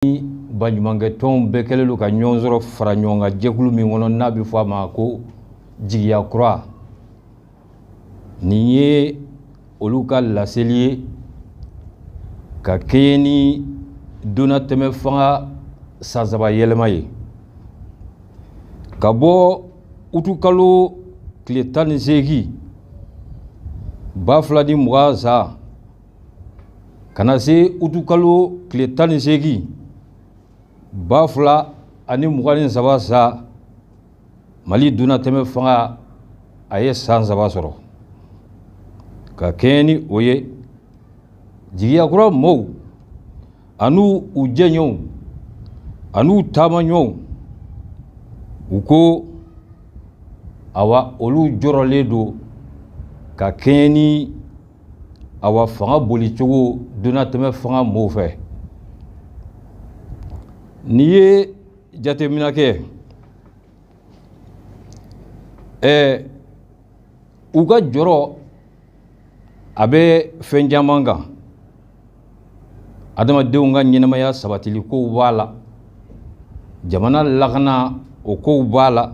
Baɲumankɛtɔnw bɛɛ kɛlen don ka ɲɔgɔn sɔrɔ fara ɲɔgɔn kan jɛkulu min kɔnɔ, n'a bɛ fɔ a ma ko Jigiya Kura, nin ye olu ka laseli ye ka kɛɲɛ ni donnatɛmɛ fanga san 3 yɛlɛma ye. Ka bɔ utukalo tile 18 2020 san ka na se utukalo tile 18 2023 san, Mali donnatɛmɛ fanga a ye san 3 sɔrɔ. Ka kɛɲɛ ni o ye, Jigiya Kura mɔɔw an'u u jɛɲɔgɔnw an'u taamaɲɔgɔnw, u ko awa olu jɔrɔlen don ka kɛɲɛ ni awa fanga bolicogo donnatɛmɛ fanga mɔɔw fɛ. N'i ye jateminɛ kɛ, u ka jɔrɔ a bɛ fɛn caman kan. Adamadenw ka ɲɛnamaya sabatili kow b'a la, jamana lakana o kow b'a la,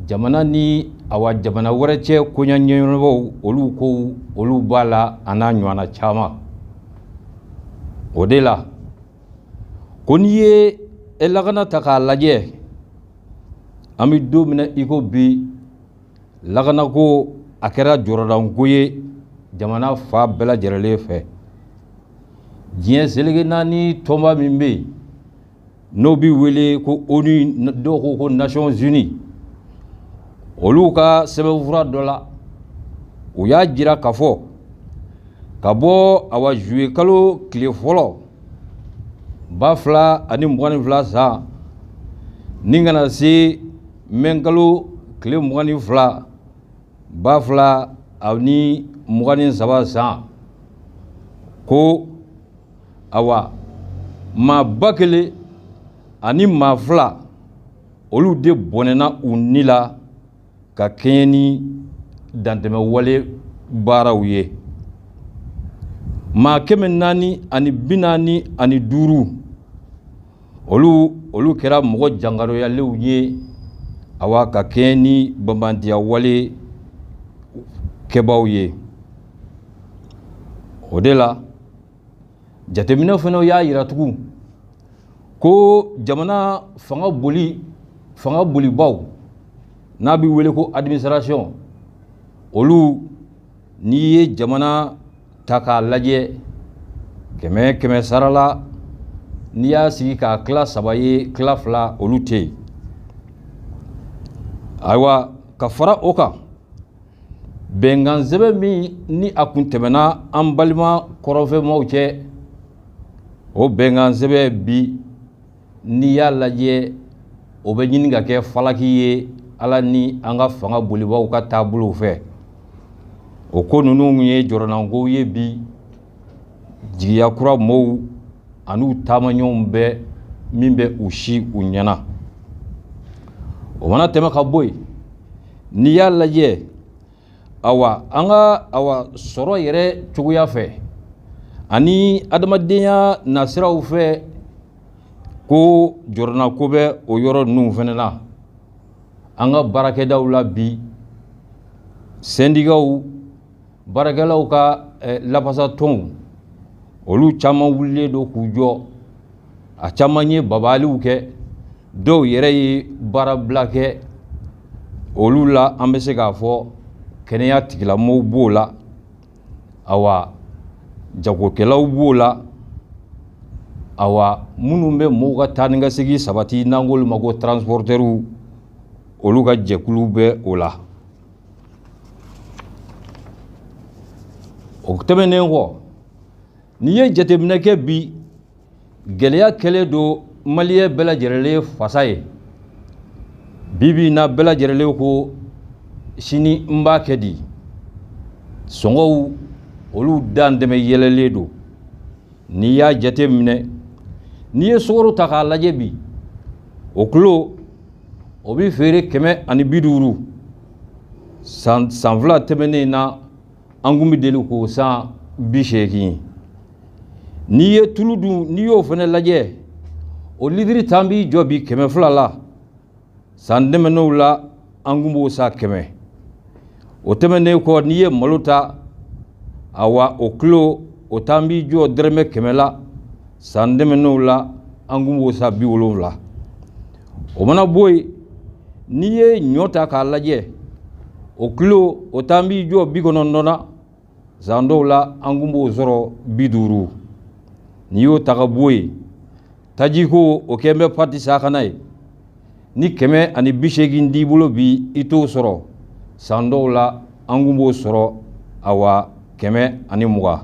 jamana ni awa jamana wɛrɛ cɛ koɲa ɲɛnabɔw olu kow olu b'a la, a n'a ɲɔgɔnna caman. O de la ko n'i ye lakana ta k'a lajɛ, an bɛ don min na i ko bi, lakanako a kɛra jɔrɔdanko ye jamana fa bɛɛ lajɛlen fɛ. Diɲɛ seleke naani tɔnba min bɛ yen n'o bɛ wele ko ONU, dɔw ko ko Nations Unies, olu ka sɛbɛnfura dɔ la, u y'a jira k'a fɔ ka bɔ awa juillet kalo tile fɔlɔ 2022 san ni ka na se mɛ kalo tile 22 2023 san, ko awa maa 1000 ani maa 2 olu de bɔnɛna u ni la ka kɛɲɛ ni dantɛmɛwale baaraw ye. Maa 445 olu kɛra mɔgɔ jangaroyalenw ye awa ka kɛɲɛ ni banbantiyawale kɛbaaw ye. O de la jateminɛ fana y'a yira tugun ko jamana fanga bolibaw n'a bɛ wele ko administration, olu n'i ye jamana ta k'a lajɛ 100 100 sara la, n'i y'a sigi k'a tila 3 ye, tila 2 olu tɛ yen. Ayiwa, ka fara o kan, bɛnkan sɛbɛn min ni a kun tɛmɛna an balima kɔrɔnfɛmaw cɛ, o bɛnkan sɛbɛn bi n'i y'a lajɛ, o bɛ ɲini ka kɛ falaki ye Ala ni an ka fanga bolibaw ka taabolow fɛ. O ko ninnu ye jɔrɔnankow ye bi Jigiya Kura mɔɔw an'u taamaɲɔgɔnw bɛɛ min bɛ u si u ɲɛna. O mana tɛmɛ ka bɔ yen, n'i y'a lajɛ awa an ka awa sɔrɔ yɛrɛ cogoya fɛ ani adamadenya nasiraw fɛ, ko jɔrɔnako bɛ o yɔrɔ ninnu fana na. An ka baarakɛdaw la bi, sɛndikaw, baarakɛlaw ka lafasatɔnw, olu caman wulilen don k'u jɔ. A caman ye babaliw kɛ, dɔw yɛrɛ ye baarabila kɛ. Olu la an bɛ se k'a fɔ kɛnɛya tigilamɔgɔw b'o la, awa jagokɛlaw b'o la, awa minnu bɛ mɔgɔw ka taa ni ka segin sabati n'an k'olu ma ko transportɛriw, olu ka jɛkulu bɛ o la. O tɛmɛnen kɔ, n'i ye jateminɛ kɛ bi, gɛlɛya kɛlen don maliyɛn bɛɛ lajɛlen fasa ye. Bi bi in na bɛɛ lajɛlen ko sini n b'a kɛ di, sɔngɔw olu dan tɛmɛ yɛlɛlen don. N'i y'a jate minɛ, n'i ye sukaro ta k'a lajɛ bi, o kilo o bɛ feere 150. San 2 tɛmɛnen na, an kun bɛ deli k'o san 80. N'i ye tulu dun, n'i y'o fana lajɛ, O litiri tan b'i jɔ bi 200 la. San tɛmɛnenw la an kun b'o san 100. O tɛmɛnen kɔ, n'i ye malo ta, awa o kilo o tan b'i jɔ dɔrɔmɛ 100 la. San tɛmɛnenw la an kun b'o san 70. O mana bɔ yen, n'i ye ɲɔ ta k'a lajɛ, o kilo o tan b'i jɔ 90 na. San dɔw la an kun b'o sɔrɔ 50. N'i y'o ta ka bɔ yen, tajiko o kɛn bɛ pati sakana ye. Ni 180 t'i bolo bi, i t'o sɔrɔ. San dɔw la an kun b'o sɔrɔ awa 120.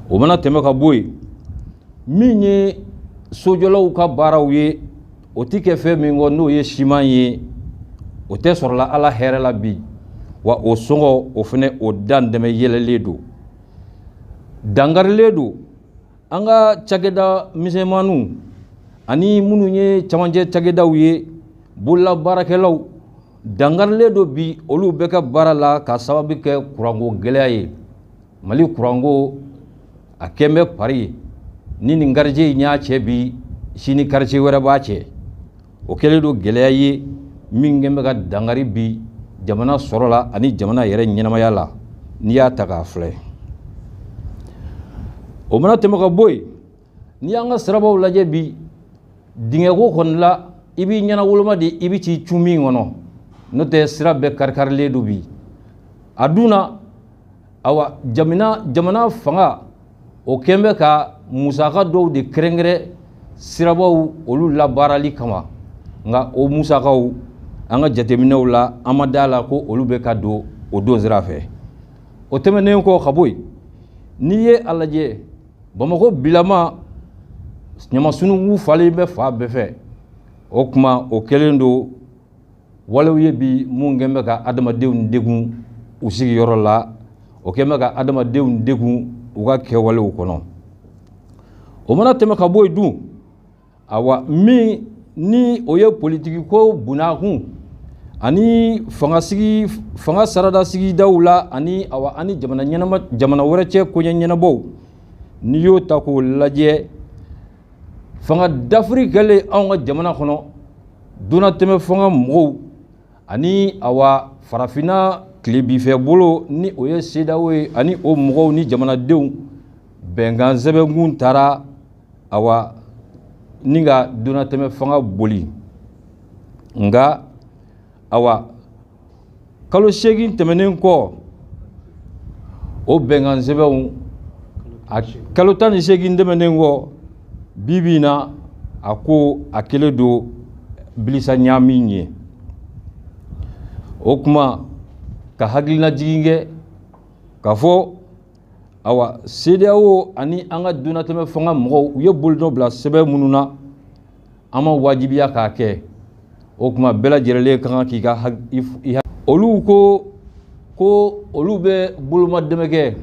O mana tɛmɛ ka bɔ yen, min ye sojɔlaw ka baaraw ye, o ti kɛ fɛn min kɔ n'o ye siman ye, o tɛ sɔrɔla Ala hɛrɛ la bi. Wa o sɔngɔ o fɛnɛ o dan dɛmɛ yɛlɛlen don, dankarilen don an ka cakɛda misɛnmaninw ani minnu ye camancɛ cakɛdaw ye, bololabaarakɛlaw dankarilen don bi olu bɛɛ ka baara la ka sababu kɛ kuranko gɛlɛya ye. Mali kuranko a kɛn bɛ pari ye, ni nin quartier in y'a cɛ bi, sini quartier wɛrɛ b'a cɛ. O kɛlen don gɛlɛya ye min kɛn bɛ ka dankari bi jamana sɔrɔ la ani jamana yɛrɛ ɲɛnamaya la n'i y'a ta k'a filɛ. O mana tɛmɛ ka bɔ yen, n'i y'an ka sirabaw lajɛ bi, dingɛko kɔni la, i b'i ɲɛna woloma de, i bɛ t'i cun min kɔnɔ, n'o tɛ sira bɛɛ karikarilen don bi. A dun na, awa jamana fanga o kɛn bɛ ka musaka dɔw de kɛrɛnkɛrɛn sirabaw olu labaarali kama, nka o musakaw an ka jateminɛw la an ma da la ko olu bɛ ka don o don sira fɛ. O tɛmɛnen kɔ ka bɔ yen, n'i ye a lajɛ Bamakɔ bilama ɲamasunugu falen bɛ fan bɛɛ fɛ. O tuma o kɛlen don walew ye bi mun kɛn bɛ ka adamadenw degun u sigiyɔrɔ la, o kɛn bɛ ka adamadenw degun u ka kɛwalew kɔnɔ. O mana tɛmɛ ka bɔ yen dun, awa min ni o ye politiki ko bunakun ani fanga sarada sigidaw la ani awa ani jamana ɲɛnama jamana wɛrɛ cɛ koɲɛ ɲɛnabɔw, n'i y'o ta k'o lajɛ, fanga dafiri kɛlen anw ka jamana kɔnɔ, donnatɛmɛ fanga mɔgɔw ani awa farafinna tilebinfɛ bolo ni o ye CEDEAO ye ani o mɔgɔw ni jamanadenw bɛnkan sɛbɛnkun taara awa ni ka donnatɛmɛ fanga boli. Nka awa kalo 8 tɛmɛnen kɔ, o bɛnkan sɛbɛnw a kalo 18 tɛmɛnen kɔ, bi bi in na a ko a kɛlen don bilisa ɲaami ye. O kuma ka hakilinajigin kɛ k'a fɔ awa CEDEAO ani an ka donnatɛmɛ fanga mɔgɔw u ye bolonɔ bila sɛbɛn minnu na, an ma wajibiya k'a kɛ. O kuma bɛɛ lajɛlen ka kan k'i ka olu ko ko olu bɛ bolomadɛmɛ kɛ.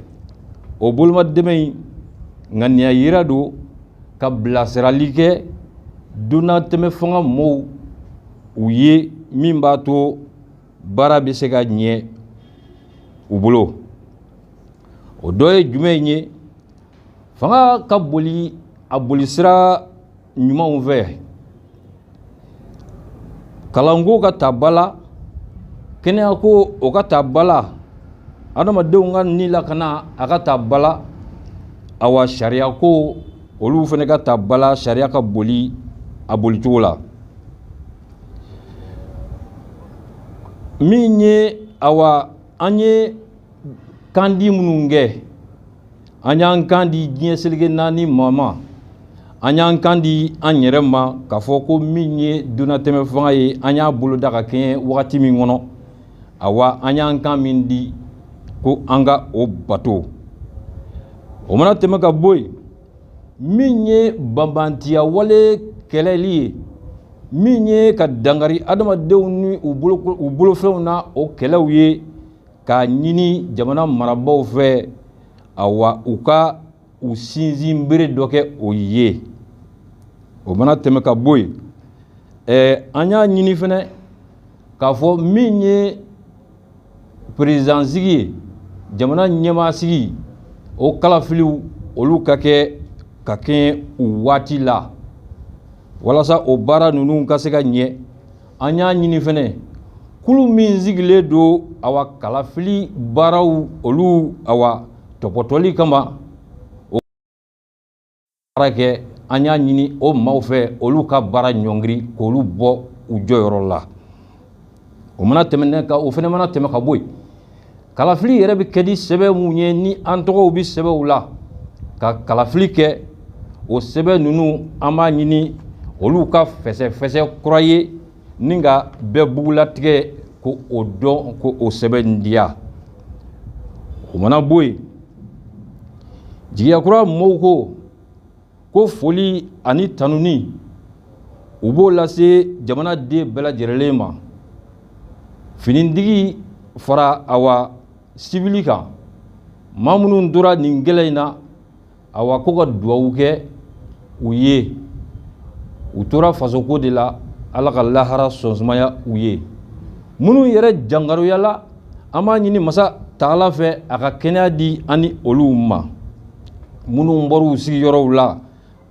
O bolomadɛmɛ in ŋaniya yira don ka bilasirali kɛ donnatɛmɛ fanga mɔgɔw u ye min b'a to baara bɛ se ka ɲɛ u bolo. O dɔ ye jumɛn ye? Fanga ka boli a bolisira ɲumanw fɛ, kalanko ka ta ba la, kɛnɛyako o ka ta ba la, adamadenw ka ni lakana a ka ta ba la, awa sariyako olu fana ka ta ba la, sariya ka boli a bolicogo la. Min ye awa an ye kandi minnu kɛ, an y'an kan di diɲɛ seleke 4 maa ma, an y'an kan di an yɛrɛ ma k'a fɔ ko min ye donnatɛmɛ fanga ye, an y'a boloda ka kɛɲɛ wagati min kɔnɔ, awa an y'an kan min di ko an ka o bato. O mana tɛmɛ ka bɔ yen, min ye banbantiya wale kɛlɛli ye, min ye ka dankari adamadenw ni u bolofɛnw na, o kɛlɛw ye k'a ɲini jamana marabaaw fɛ awa u ka u sinsin bere dɔ kɛ o ye. O mana tɛmɛ ka bɔ yen, an y'a ɲini fɛnɛ k'a fɔ min ye président sigi ye, jamana ɲɛmaa sigi, o kalafiliw olu ka kɛ ka kɛɲɛ u waati la. Walasa o baara ninnu ka se ka ɲɛ, an y'a ɲini fɛnɛ kulu min sigilen don awa kalafili baaraw olu awa tɔpɔtɔli kama, o baara kɛ, an y'a ɲini o maaw fɛ olu ka baara ɲɔngiri k'olu bɔ u jɔyɔrɔ la. O mana tɛmɛ ka o fɛnɛ mana tɛmɛ ka bɔ yen, kalafili yɛrɛ bɛ kɛ ni sɛbɛn mun ye ni an tɔgɔw bɛ sɛbɛnw la ka kalafili kɛ, o sɛbɛn ninnu an b'a ɲini olu ka fɛsɛfɛsɛ kura ye ni ka bɛɛ bugulatigɛ ko o dɔn ko o sɛbɛn diya. O mana bɔ yen, jigiya kura mɔɔw ko foli ani tanuni u b'o lase jamanaden bɛɛ lajɛlen ma, finitigi fara awa sibili kan, maa minnu tora nin gɛlɛ in na awa ko ka duwawu kɛ u ye, u tora fasoko de la, Ala ka lahara sɔnsumaya u ye. Minnu yɛrɛ jangaroya la, an b'a ɲini masa taala fɛ a ka kɛnɛya di an ni olu ma. Minnu bɔr'u sigiyɔrɔw la,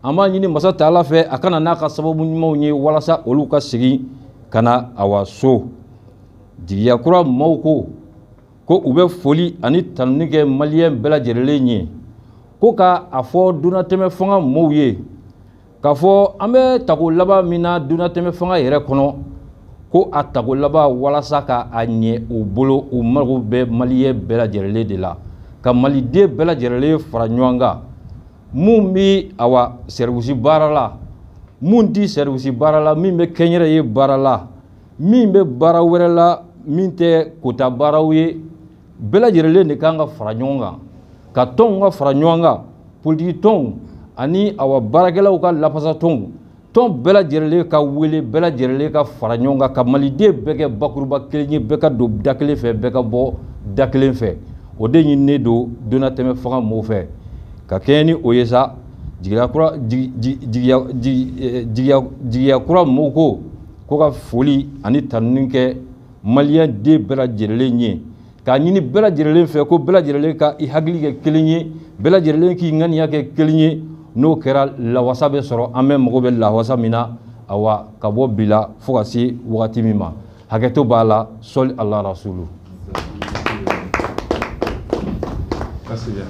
an b'a ɲini masa taala fɛ a kana n'a ka sababu ɲumanw ye walasa olu ka segin ka na awa so. Jigiya kura maaw ko u bɛ foli ani tanuni kɛ maliyɛn bɛɛ lajɛlen ye, ko ka a fɔ donnatɛmɛ fanga maaw ye k'a fɔ an bɛ tako laban min na donnatɛmɛ fanga yɛrɛ kɔnɔ, ko a tako laban walasa ka a ɲɛ u bolo, u mago bɛ maliyɛn bɛɛ lajɛlen de la, ka maliden bɛɛ lajɛlen fara ɲɔgɔn kan, mun bɛ awa sɛriwisi baara la, mun tɛ sɛriwisi baara la, min bɛ kɛnyɛrɛye baara la, min bɛ baara wɛrɛ la min tɛ kota baaraw ye, bɛɛ lajɛlen de kan ka fara ɲɔgɔn kan, ka tɔnw ka fara ɲɔgɔn kan, politiki tɔnw ani awa baarakɛlaw ka lafasatɔnw, tɔn bɛɛ lajɛlen ka wele, bɛɛ lajɛlen ka fara ɲɔgɔn kan, ka maliden bɛɛ kɛ bakuruba kelen ye, bɛɛ ka don da kelen fɛ, bɛɛ ka bɔ da kelen fɛ. O de ɲininen don donnatɛmɛ fanga mɔɔw fɛ. Ka kɛɲɛ ni o ye sa, jigiya kura mɔɔw ko ka foli ani tanuni kɛ maliyɛn den bɛɛ lajɛlen ye, k'a ɲini bɛɛ lajɛlen fɛ ko bɛɛ lajɛlen ka i hakili kɛ kelen ye, bɛɛ lajɛlen k'i ŋaniya kɛ kelen ye. N'o kɛra, lawasa bɛ sɔrɔ, an bɛ mago bɛ lawasa min na awa ka bɔ bi la fo ka se wagati min ma. Hakɛto b'a la, sɔli ala rasulu. Merci bien.